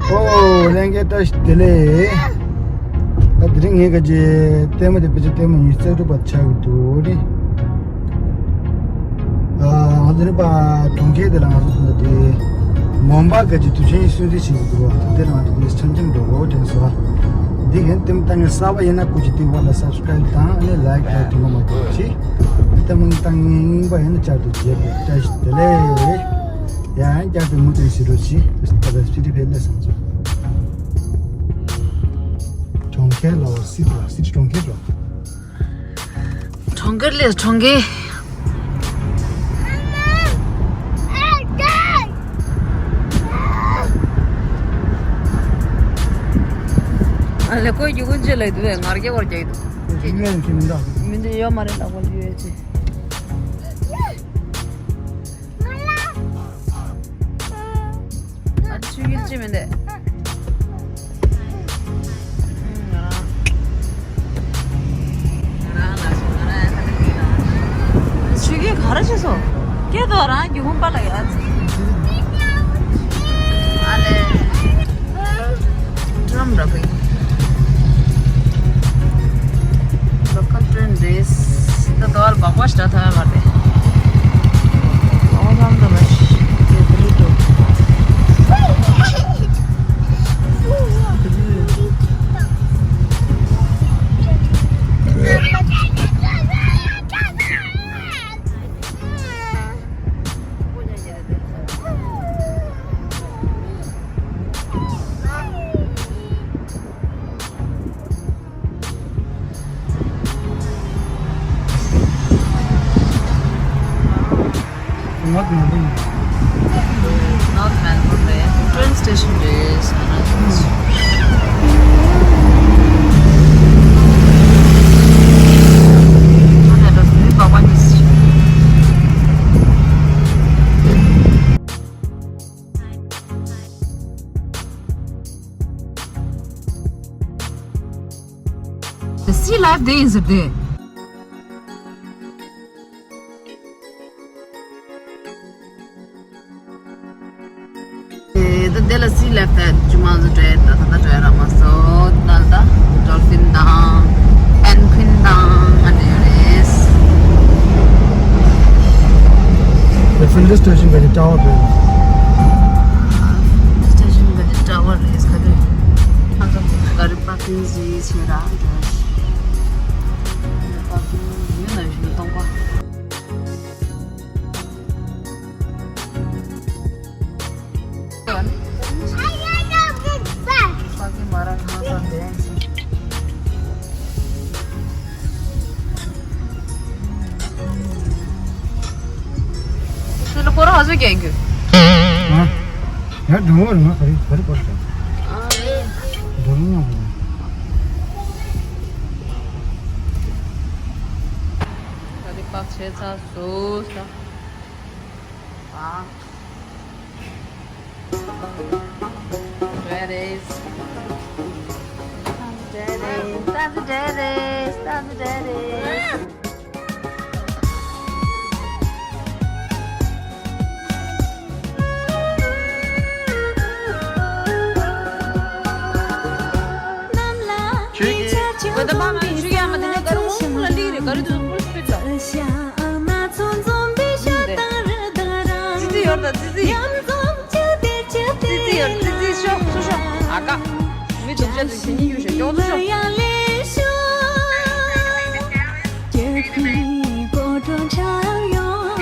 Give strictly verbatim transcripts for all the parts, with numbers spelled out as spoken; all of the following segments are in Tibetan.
ཨོ། ལྷན་རྒྱས་བཀྲ་ཤིས་བདེ་ལེགས། ད་དེ་རིང་ངས་ག་ཅི་ལྟད་མོ་དེ་ཕལ་ཆེར་ལྟད་མོ་ཉི་ཤུ་རྩ་དྲུག་པ་ཆགས་ཀྱི་འདུག་རེད། ཨ། ང་ཚོ་ནི་པ་གྲོང་ཁྱེར་དེ་ལ་ང་ཚོ་ད་དེ་མོན་པ་ག་ཅི་དུས་ཆེན་སྲུང་བརྩི་བྱེད་ཀྱི་འདུག་བ། དེ་ལ་ང་ཚོ་དེ་འཆམ་འཆམ་འགྲོ་དགོས་དྲན་སོང་། འདི་གན་ལྟད་མོ་ལྟ་མཁན་གསར་པ་ཡིན་ན་སྐུ་མཁྱེན་དེ་བར་ལ་སབ་སི་ཀ་རེབ་དང་ཨ་ནི་ལའིག་ལ་དུ་མ་མ་བརྗེད་རོགས་བྱེད། ལྟད་མོ་ལྟ་མཁན་རྙིང་པ་ཡིན་ན་བསྐྱར་དུ་མཇལ་དགོས། བཀྲ་ཤིས་བདེ་ལེགས། ཡང་བསྐྱར་དུ་མུ་མཐུད་བྱེད་རོགས་གྱིས། ད་ལྟ་སྤི་ཏི་ཕེ་ལས་སོང་ཚོ། གྲོང་ཁྱེར་ལ་སི་ཏི་ལ་སི་ཏི་གྲོང་ཁྱེར་རོ། གྲོང་ཁྱེར་ལས་གྲོང་ཁྱེར། ཨ་ལེ་ཁོའི་རྒྱུ་ཀུན་ཅི་ལ་འདུག་བས། ངར་རྒྱག་བར་རྒྱག་འདུག་མི་འདི་ཡོད་མ་རེད་ལ་ཁོ་ཡོད་ཅི། ཨ་ཆུ་ཡིར་ཅི་མི་འདུག་ཆུ་རྐྱལ་ག་རེ་བྱས་སོང་། སྐད་དོ་རང་རྒྱུ་ཧུམ་པ་ལ་ཡ། ཨ་ལེ། ཀྲམ་ར་པེ། Local train race. ད་དོ་བར་བག་བག་ཞིག་ད་ཐོན་ཡ་མ་རེད། ཨོ་ལམ་དུ་མ་ཤི། དེ་དུ་རུ་དུ། North Melbourne རེད། North Melbourne རེད། Train station རེད། ཨ་ནི་ད་མི་པགས་པ་གཉིས། Sea life དེ་ཡིན་ཟེར་དེ། ད་དེ་ལ་སི་ལེབ་ད་ཇུ་མང་ཟུ་འདྲེ་ད་ད་ད་འདྲེ་ར་མ་སོ་ད་ད་ཌོལ་ཕིན་དང་པེན་གུན་དང་ཨ་འདྲེ་རེད། The railway station ག་ཅི་ཊ་ཝར་རེད། སི་ཊེ་ཤན་ག་ཅི་ཊ་ཝར་རེད་ག་དེ། ང་ཚོ་ག་རི་པར་ཀིང་ཟི་ཆེ་ར་འདྲེ། པར་ཀིང་ཡོད་ན་ཡོད་ཤིང་སྟོང་པ། ཨ། འགྲོ་ཡ་རེད། ད་འགྲོ་ཡ་རེད། ད་འགྲོ་ཡ་རེད། ད་འགྲོ་ཡ་རེད། ཁྱོད་ཀྱིས་ཝེ་ད་མ་མ་ཁྱོད་ཀྱིས་ཨ་མ་དེ་ནས་ག་རེ་འོང་ལ་ལིག་རེད། ག་རེ་འདུག་ཕུལ་སྤྲུལ་ལ། ཙི་ཙི་ཡོད་ད་ཙི་ཙི། ཙི་ཙི་ཡོད་ཙི་ཙི་ཤོག་ཤོག་ཤོག་ཨ་ཀ། མི་སྡུག་ཅག་ཙི་ཙི་ཉིད་ཡོད་ཤོག་ཅོག་ཙི་ཤོག་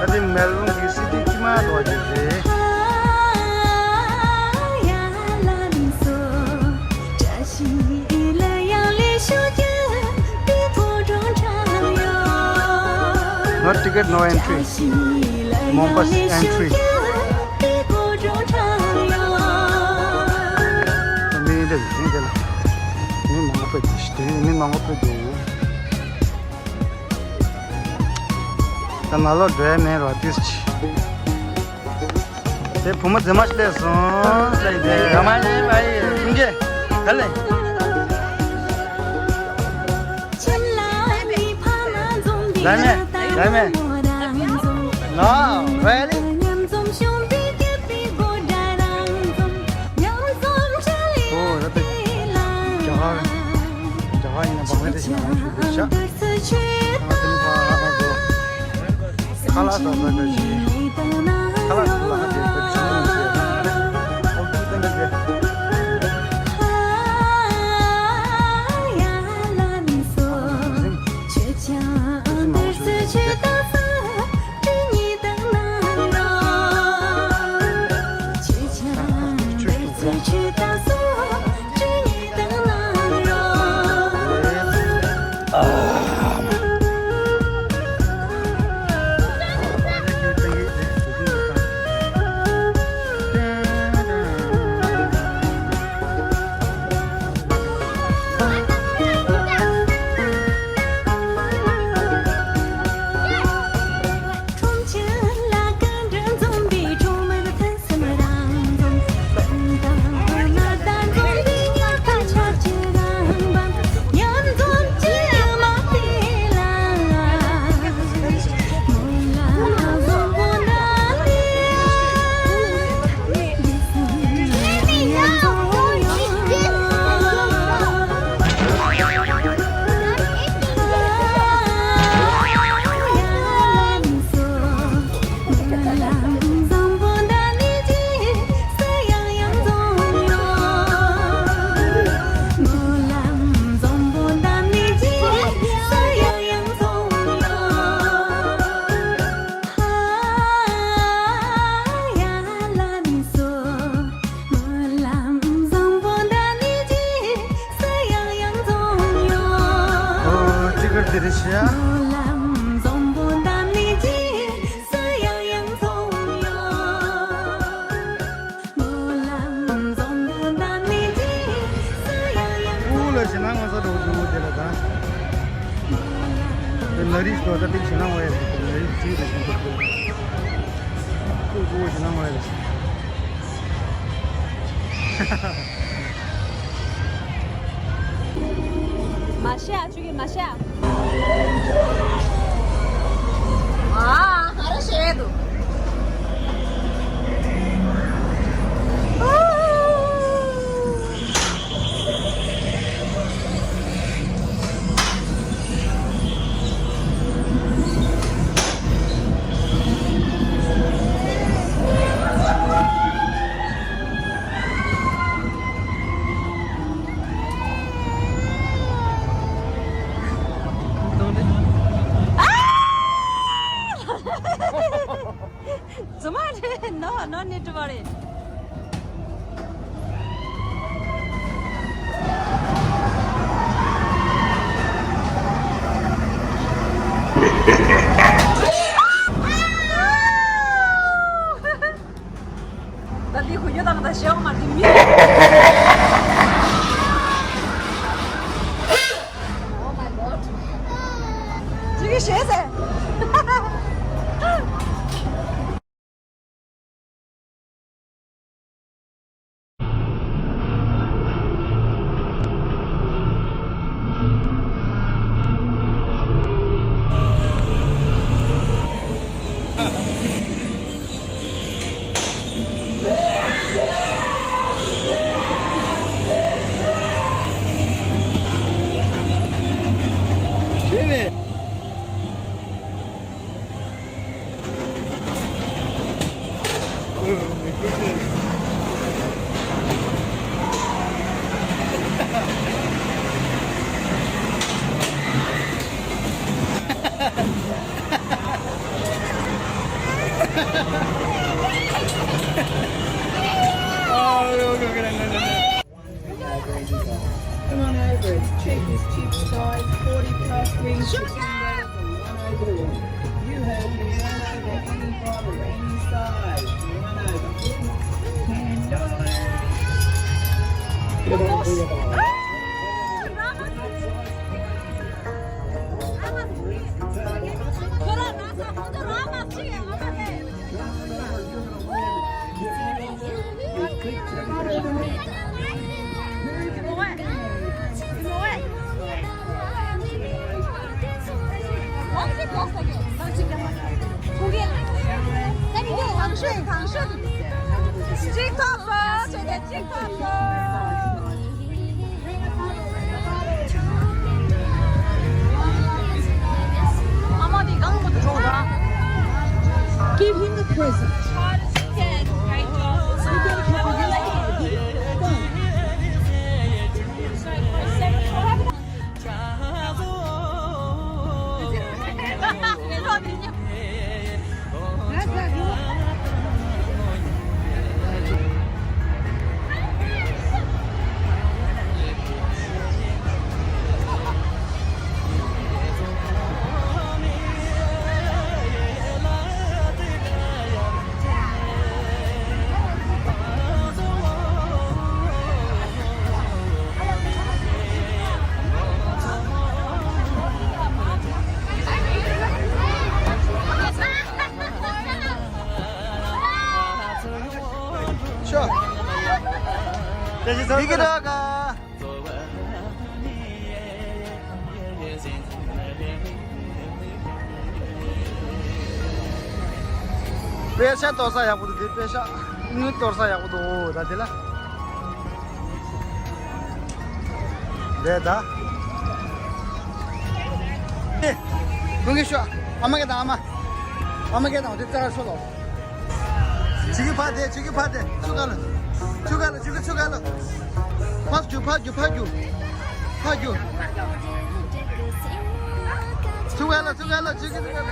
ད་དེ་མེལ་བོན་གྱི་སི་ཊི་དཀྱིལ་མ་ལོགས་ཀྱི་རེད། No ticket, no entry. Mombasa entry. མི་འདི་མི་འདི་ལ་མི་མང་པོ་འདུག་མི་མང་པོ་འདུག་ད་ནང་ལོགས་འགྲོ་ཡ་མེད་རོ་ཏིས་ཆི། དེ་བུ་མོ་མཛེས་མ་ཞིག་སླེབས་སོང་། ལ་ཡི་དེ་ཡ་མ་ཡེ་མ་ཡེ་ཁྱིམ་རྒྱས་ག་ལེ། ལ་མེ་ལ་མེ། ལ་རེ་ལི། ཁ་ལག་ཟ་ས་འདྲ་ཞིག་ཁ་ལག་ཟ་ལ་ཧ་ཅང་ཆུང་ཆུང་ཞིག་ཨོ་ཁུ་ཏན་ཏན་རེད། ཨོ་ཅི་གར་དེ་རེད་ཤག་ཨུ་ལ་ཞེ་ན་ང་ས་འགྲོ་འདུག་དེ་ལ་ད། དེ་ན་རིས་དོ་ད་ཏིག་ཞེ་ན་བ་ཡ་རེད། ན་རིས་ཅི་རེད་ཞེ་ན་ཁོ་ཁོ་ཞེ་ན་བ་ཡ་རེད། མ་ཤ་ཆུ་གི་མ་ཤ། ཨ་ཧ་ར་ཤེ་དུ། ཙི་མ་རེད། ནོ་ནོ་ནི་ཏུ་བ་རེད། ད་འདི་ཁུ་ཡོད་དང་ད་ཤེའོ་མ་འདི་མི། ཅི་གི་ཤེས་ཟེར། Come on over, it's cheap as chips, guys. Forty plus wings, fifteen dollars and one overall. You heard me, one over, any bottle, any size, one over. Ten dollars. གཅིག་ཐོབ་སོང་། ཁྱོད་ཀྱི་གཅིག་ཐོབ་སོང་། Give him a present. You can have a gift. Go. Sure. Thank you so much. པེ་ཤ་གཏོར་ས་ཡག་པོ་འདུག་དེ་པེ་ཤ་དངུལ་གཏོར་ས་ཡག་པོ་འདུག་འོ་ད་དེ་ལ། དེ་ད། ཨེ། དགོན་གྱི་ཤོག་ཨ་མ་གེ་དང་ཨ་མ། ཨ་མ་གེ་དང་དེ་རྩ་ཤོག་ལོ། ཆུ་གི་ཕ་དེ་ཆུ་གི་ཕ་དེ་ཆུ་ག་ལ། ཆུ་ག་ལ་ཆུ་གི་ཆུ་ག་ལ། ཕ་རྒྱུ་ཕ་རྒྱུ་ཕ་རྒྱུ། ཕ་རྒྱུ། ཆུ་ག་ལ་ཆུ་ག་ལ་ཆུ་གི་ཆུ་ག་ལ།